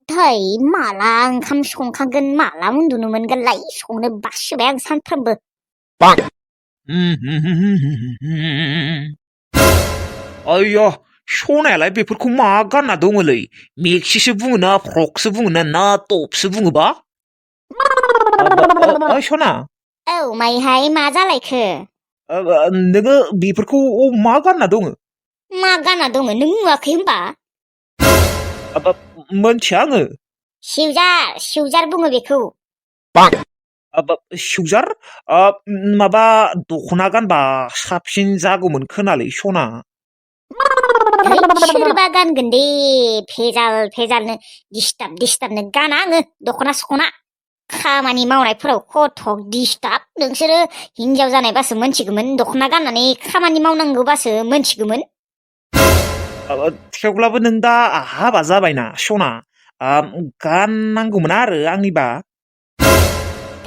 धै माला ओंखाम संखांगोन माला उन्दुनो मोनगोनलाय संनो बासोबाय आं सानफ्रामबो। आय्या सनायालाय बेफोरखौ मा गानना दङलै मेक्सिसो बुङोना फ्रकसो बुङोना ना टपसो बुङोबा ओइ सना औ माइहाय मा जालायखो नोङो बेफोरखौ मा गानना दङ मा गानना दङ नों नुवाखै होनबा मोनथिया आङो सिवजार बुङो बेखौ सिवजार माबा दख'ना गानबा साबसिन जागौमोन खोनालै सना सोरबा गानगोन दे भेजालनो दिस्टाबनो गाना आङो दख'ना सख'ना खामानि मावनायफोराव खथ' दिस्टाब नोंसोरो हिनजाव जानायबासो मोनथिगौमोन दख'ना गाननानै खामानि मावनांगौबासो मोनथिगौमोन थेवब्लाबो नों दा हाबा जाबायना सना गाननांगौमोन आरो आंनिबा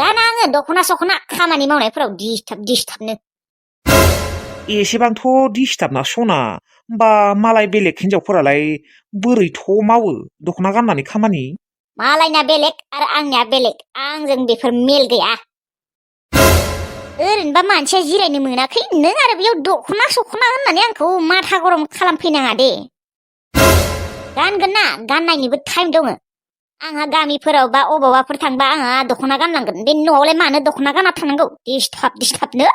गाना आङो दख'ना सख'ना खामानि मावनायफोराव दिस्टाबनो एसेबांथ' दिस्टाबना सना होमबा मालाय बेलेग हिनजावफोरालाय बोरैथ' मावो दख'ना गाननानै खामानि मालायना बेलेग आरो आंनिया बेलेग आंजों बेफोर मेल गैया ओरैनोबा मानसिया जिरायनो मोनाखै नों आरो बेयाव दख'ना सख'ना होननानै आंखौ माथा गरम खालामफैनाङा दे गानगोन ना गाननायनिबो टाइम दङ आंहा गामिफोराव बा अबावबाफोर थांबा आंहा दख'ना गाननांगोन बे न'आवलाय मानो दख'ना गानना थानांगौ दिस्टाबनो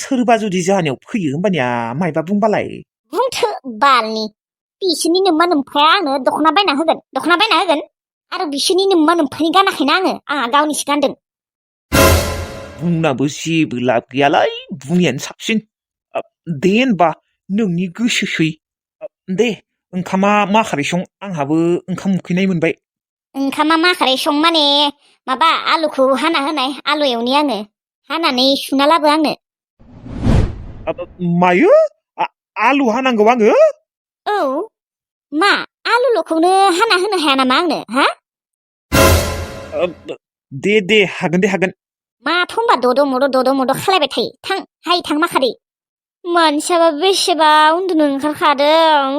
सोरबा जुदि जाहानियाव फैयो होमबानिया मायबा बुंबालाय बुंथो बालनि बिसोरनि नोम्मा नोम्फाया आंनो दख'ना बायना होगोन आरो बिसोरनि नोम्मा नोम्फानि गानाखैना आंहा गावनिसो गानदों बुंनाबो जेबो लाब गैयालाय बुङियानो साबसिन दे होनबा नोंनि गोसोसै दे ओंखामा माखारै सं आंहाबो ओंखाम उखैनाय मोनबाय ओंखामा माखारै सं माने माबा आलुखौ हाना होनाय आलु एवनि आङो हानानै सुना लाबो आंनो मायो आलु हानांगौ आङो औ मा आलुल'खौनो हाना होनो हाया नामा आंनो हा दे हागोन माथ' होनबा दद' मद' खालायबाय थायो थां माखारै मानसियाबा बेसेबा उन्दुनो ओंखारखादों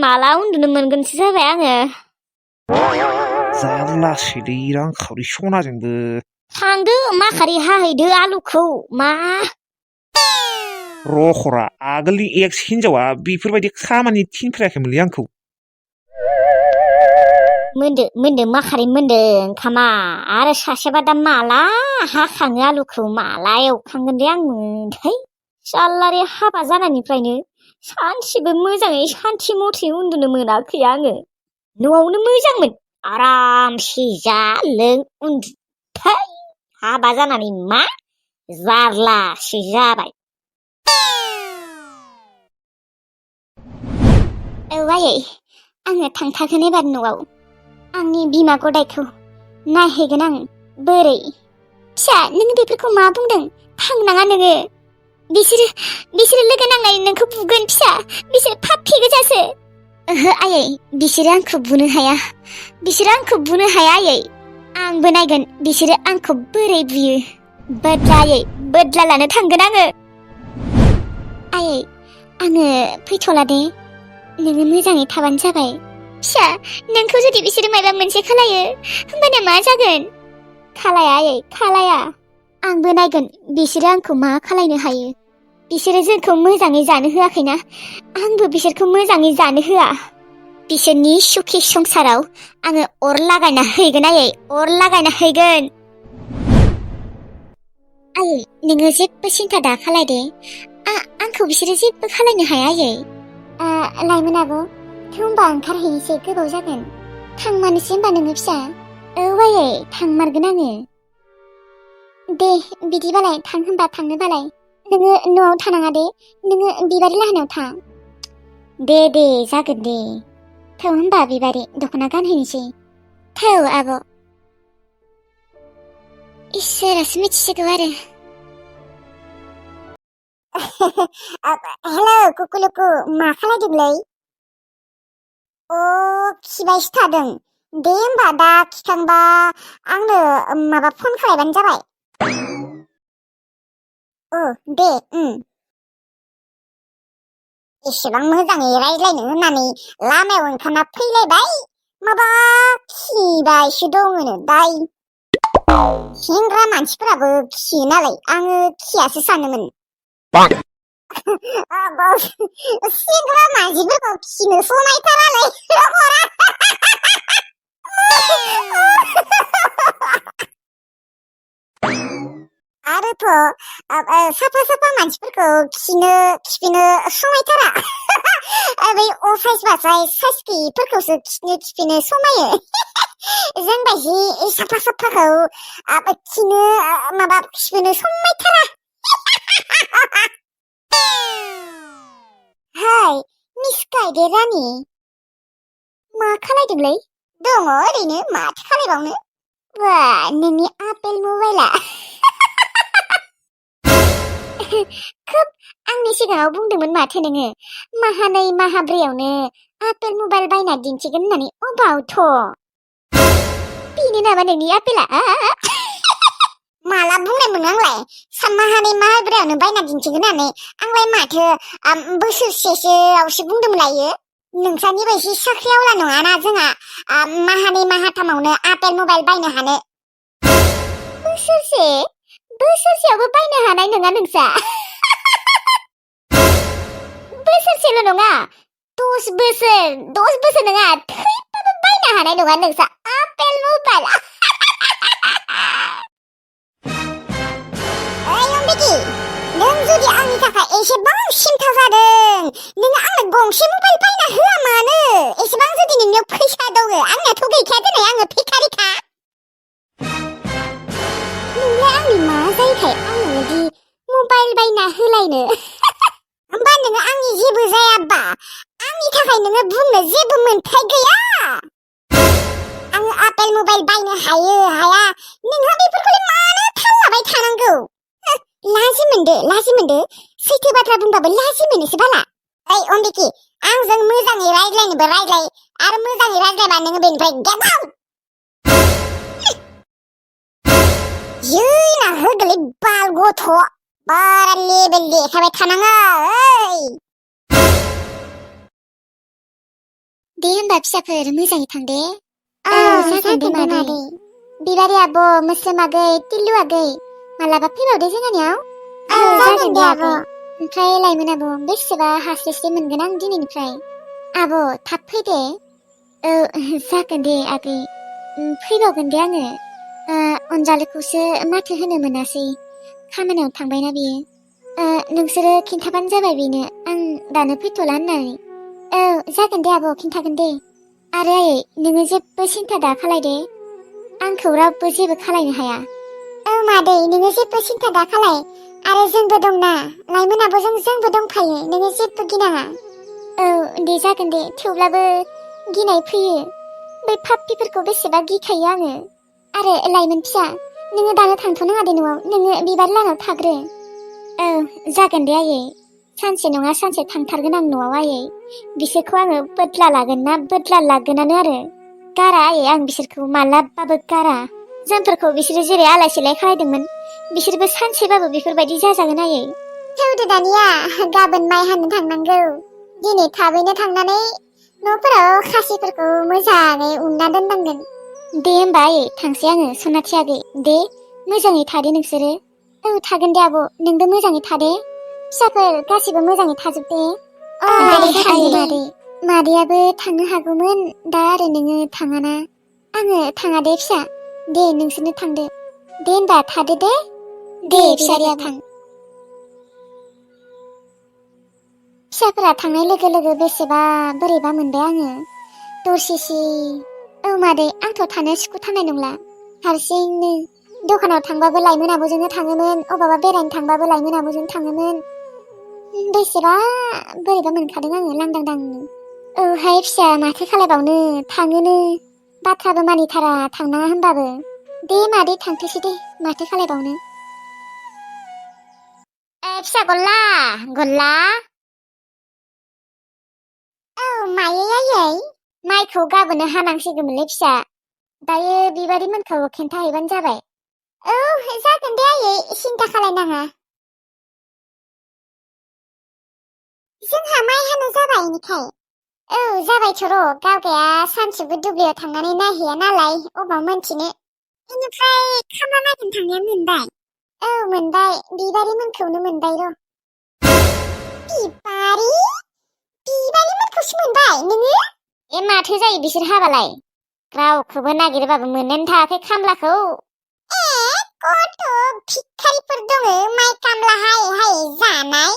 माला उन्दुनो मोनगोनसो जाबाय आङो जारलासैलै रांखावरि सनाजोंबो थांदो माखारै हाहैदो आलुखौ मा रखरा आगोलनि एक्स हिनजावा बेफोरबायदि खामानि थिनफेराखैमोनलै आंखौ मोनदो माखारै मोनदो ओंखामा आरो सासेबा दा माला हाखाङो आलुखौ माला एवखांगोन दे आं थै जाल्लारि हाबा जानायनिफ्रायनो सानसेबो मोजाङै सान्थि मथे उन्दुनो मोनाखै आङो न'आवनो मोजांमोन आरामसे जा लों उन्दु थै हाबा जानानै मा जारलासो जाबाय औ आयै आङो थांथारगोन एबार न'आव आंनि बिमा गदायखौ नायहैगोन आं बोरै फिसा नों बेफोरखौ मा बुंदों थांनाङा नोङो बिसोरो लोगो नांनानै नोंखौ बुगोन फिसा बिसोर फाफ्लि गोजासो ओहो आयै बिसोरो आंखौ बुनो हाया आयै आंबो नायगोन बिसोरो आंखौ बोरै बुयो बोद्ला लानो थांगोन आङो आयै आङो फैथ'ला दे नोङो मोजाङै थाबानो जाबाय फिसा नोंखौ जुदि बिसोरो माबा मोनसे खालायो होमबाना मा जागोन खालाया आयै खालाया आंबो नायगोन बिसोरो आंखौ मा खालायनो हायो बिसोरो जोंखौ मोजाङै जानो होआखैना आंबो बिसोरखौ मोजाङै जानो होआ बिसोरनि सुखि संसाराव आङो अर लागायना हैगोन आयै अर लागायना हैगोन आयै नोङो जेबो सिन्था दा खालायदे आंखौ बिसोरो जेबो खालायनो हाया आयै लाइमोन आब' थौ होनबा ओंखारहैनोसै गोबाव जागोन थांमारनोसै होनबा नोङो फिसा औ आयै थांमारगोन आङो दे बिदिबालाय थां होनबा थांनोबालाय नोङो न'आव थानाङा दे नोङो बिबारि लाहानाव थां दे जागोन दे थौ होनबा बिबारि दख'ना गानहैनोसै थौ आब' इसोरासो मिथिसिगौ आरो हेलौ कुकुलुकु मा खालायदोंलै अ खिबायसो थादों दे होमबा दा खिखांबा आंनो माबा फन खालायबानो जाबाय दे एसेबां मोजाङै रायज्लायनो होननानै लामायाव ओंखारना फैलायबाय माबा खिबायसो दङनो दाय सेंग्रा मानसिफोराबो खियो नालाय आङो खियासो सानोमोन सेंग्रा मानसिफोरखौ खिनो समायथारालाय आरोथ' साफा साफा मानसिफोरखौ खिनो समायथारा बै असाइस साइस गैयिफोरखौसो खिनो समायो जोंबायदि साफा साफाखौ खिनो समायथारा हाय मिस गायदे रानि मा खालायदोंलै दङ ओरैनो माथो खालायबावनो बा नोंनि आपेल मबाइला खोब आंनि सिगाङाव बुंदोंमोन माथो नोङो माहानै माहाब्रैयावनो आपेल मबाइल बायना दिन्थिगोन होननानै अबावथ' बेनो नामा नोंनि आपेला माला बुंनायमोन आंलाय माहानै माहाब्रैयावनो बायना दिन्थिगोन होननानै आंलाय माथो बोसोरसेसोआवसो बुंदोंमोन लायो नोंसानि बायदि साख्रियावला नङाना जोंहा माहानै माहाथामावनो आपेल मबाइल बायनो हानो बोसोरसेयावबो बायनो हानाय नङा नोंसा बोसोरसेल' नङा 10 बोसोर नङा थैबाबो बायनो हानाय नङा नोंसा आपेल मबाइल ओइ अम्बिकी नों जुदि आंनि थाखाय एसेबां सिन्था जादों नोङो आंनो गंसे मबाइल बायना होआ मानो एसेबां जुदि नोंनियाव फैसा दङ आंनाथ' गैखाया दिनै आङो भिखारिखा नोंलाय आंनि मा जायोखाय आंनो बिदि मबाइल बायना होलायनो होमबा नोङो आंनि जेबो जायाबा आंनि थाखाय नोङो बुंनो जेबो मोन्थाय गैया आङो आपेल मबाइल बायनो हायो हाया नोंहा बेफोरखौलाय मानो थाल लाबाय थानांगौ लाजि मोनदो सैथो बाथ्रा बुंबाबो लाजि मोनोसो बाला ओइ अम्बिकी आंजों मोजाङै रायज्लायनोबो रायज्लाय आरो मोजाङै रायज्लायबा नोङो बेनिफ्राय गेट आउट ना होगोलै बाल गथ' बारा लेबेल देखायबाय थानाङा ओइ दे होमबा फिसाफोर मोजाङै थां दे जागोन दे मादै बिबारि आब' मोस्रोम आगै टिल्लु आगै मालाबा फैबावदो जोंहानियाव जागोन दे आब' ओमफ्राय लाइमोन आब' बेसेबा हास्लायस्लाय मोनगोन आं दिनैनिफ्राय आब' थाब फैदे जागोन दे आगै फैबावगोन दे आङो अनजालिखौसो माथो होनो मोनासै खामानियाव थांबायना बियो नोंसोरो खिन्थाबानो जाबाय बेनो आं दानो फैथ'ला होननानै जागोन दे आब' खिन्थागोन दे आरो आयै नोङो जेबो सिन्था दा खालायदे आंखौ रावबो जेबो खालायनो हाया मादै नोङो जेबो सिन्था दा खालाय आरो जोंबो दंना लाइमोन आब'जों जोंबो दंफायो नोङो जेबो गिनाङा दे जागोन दे थेवब्लाबो गिनाय फैयो बै पाप्पिफोरखौ बेसेबा गिखायो आङो आरो लाइमोन फिसा नोङो दानो थांथ'नाङा दे न'आव नोङो बिबार लानाव थाग्रो जागोन दे आयै सानसे नङा सानसे थांथारगोन आं न'आव आयै बिसोरखौ आङो बोदला लागोनानो आरो गारा आयै आं बिसोरखौ मालाबाबो गारा जोंफोरखौ बिसोरो जेरै आलाय सिलाय खालायदोंमोन बिसोरबो सानसेबाबो बेफोरबायदि जाजागोन आयै थेवदो दानिया गाबोन माइ हानो थांनांगौ दिनै थाबैनो थांनानै न'फोराव खासिफोरखौ मोजाङै उनना दोननांगोन दे होमबा आयै थांसै आङो सनाथि आगै दे मोजाङै थादे नोंसोरो थागोन दे आब' नोंबो मोजाङै थादे फिसाफोर गासिबो मोजाङै थाजोबदे मादै मादैयाबो थांनो हागौमोन दा आरो नोङो थाङाना आङो थाङा दे फिसा दे नोंसोरनो थांदो दे होनबा थादो दे फिसारिया थां फिसाफोरा थांनाय लोगो लोगो बेसेबा बोरैबा मोनबाय आङो दरसिसि मादै आंथ' थानो सुखुथारनाय नंला हारसिंनो दखानाव थांबाबो लाइमोन आब'जोंनो थाङोमोन अबावबा बेरायनो थांबाबो लाइमोन आब'जों थाङोमोन बेसेबा बोरैबा मोनखादों आङो लांदांदांनो हाय फिसा माथो खालायबावनो थाङोनो बाथ्राबो मानिथारा थांनाङा होनबाबो दे मादै थांथोसै दे माथो खालायबावनो फिसा गल्ला मायै आयै माइखौ गाबोनो हानांसिगौमोनलै फिसा दायो बिबारिमोनखौ खिन्थाहैबानो जाबाय जागोन दे आयै सिन्था खालायनाङा जोंहा माइ हानो जाबाय निखाय औ जाबायथ' र' गावगाया सानसेबो दुब्लियाव थांनानै नायहैया नालाय अबाव मोनथिनो बेनिफ्राय खामला नागिरनो थांनाया मोनबाय औ मोनबाय बिबारिमोनखौनो मोनबाय र' बिबारिमोनखौसो मोनबाय नोङो ए माथो जायो बिसोर हाबालाय रावखौबो नागिरबाबो मोननोनो थायाखै खामलाखौ ए गथ' भिखारिफोर दङ माइ खामला हायै हायै जानाय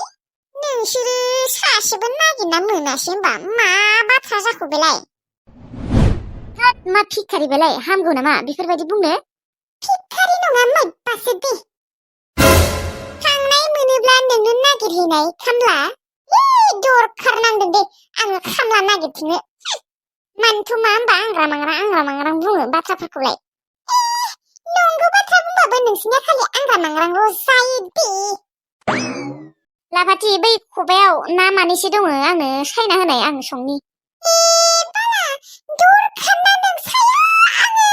नोंसोरो सासेबो नागिरना मोनासै होनबा मा बाथ्रा जाखो बेलाय हाब मा भिखारि बेलाय हामगौ नामा बेफोरबायदि बुंनो भिखारि नङा माइबासो दे थांनाय मोनोब्ला नोंनो नागिरहैनाय खामला दरखार नांदों दे आङो खामला नागिरथिनो मानोथ' मा होनबा आंग्रा मांग्रां बुङो बाथ्राफोरखौलाय नंगौ बाथ्रा बुंबाबो नोंसिनिया खालि आंग्रा मांग्रांल' जायो दे लाफाथि बै खबायाव ना मानैसो दङ आंनो सायना होनाय आं संनि ए बाला दरखार नांदों साया आङो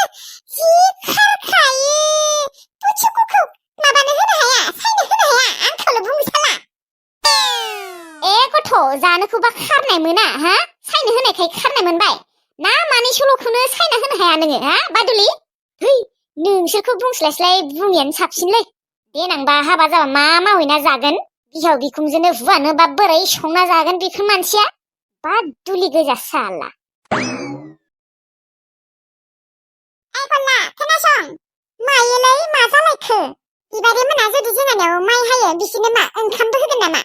जि खारखायो पुचुकुखौ माबानो होनो हाया सायनो होनो हाया आंखौल' बुंनो साला ए गथ' जानोखौबा खारनाय मोना हा सायनो होनायखाय खारनाय मोनबाय ना मानैसोल'खौनो सायना होनो हाया नोङो हा बादुलि है नोंसोरखौ बुंस्लायस्लाय बुङैयानो साबसिनलै देनांबा हाबा जाबा मा मावहैना जागोन बिहाव बिखुनजोनो हुआनोबा बोरै संना जागोन बेफोर मानसिया बादुलि गोजा साला ओइ गल्ला खोनासं मायोलै मा जालायखो बिबारिमोना जुदि जोंहानियाव माइ हायो बिसोरनो मा ओंखामबो होगोन नामा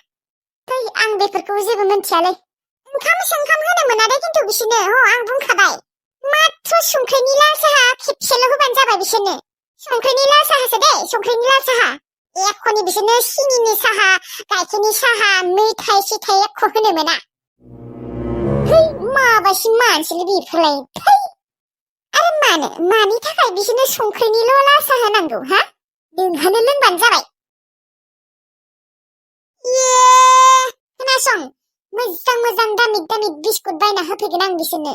थै आं बेफोरखौ जेबो मिन्थियालै ओंखाम होनो मोना दे खिन्थु बिसोरनो आं बुंखाबाय माथ्र संख्रिनि लाल साहा खेबसेल' होबानो जाबाय बिसोरनो संख्रिनि लाल साहासो दे संख्रिनि लाल साहा एख'नि बिसोरनो सिनिनि साहा गाइखेरनि साहा मेथाइ सिथाइ एख' होनो मोना है माबासि मानसिलै बेफोरलाय थै आरो मानि थाखाय बिसोरनो संख्रिनिल' लाल साहा नांगौ हा नोंहानो लोंबानो जाबाय खोनासं मोजां दामि बिस्कुट बायना होफैगोन आं बिसोरनो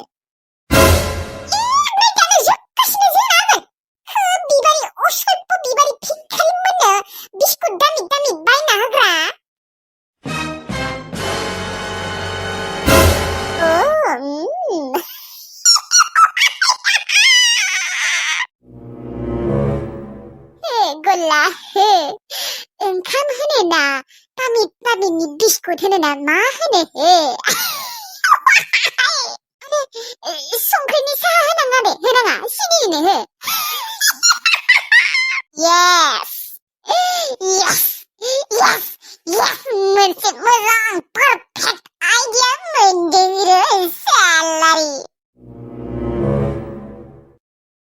बिबारि असभ्य बिबारि भिखारिमोननो बिस्कुट दामि बायना होग्रा हे गल्ला हे ओंखाम होनो ना दामिनि बिस्कुट होनो ना मा होनो हे संख्रिनि साहा होनाङा सिनिनो हो Yes! मोनसे मोजां perfect idea मोनदों रे सालारि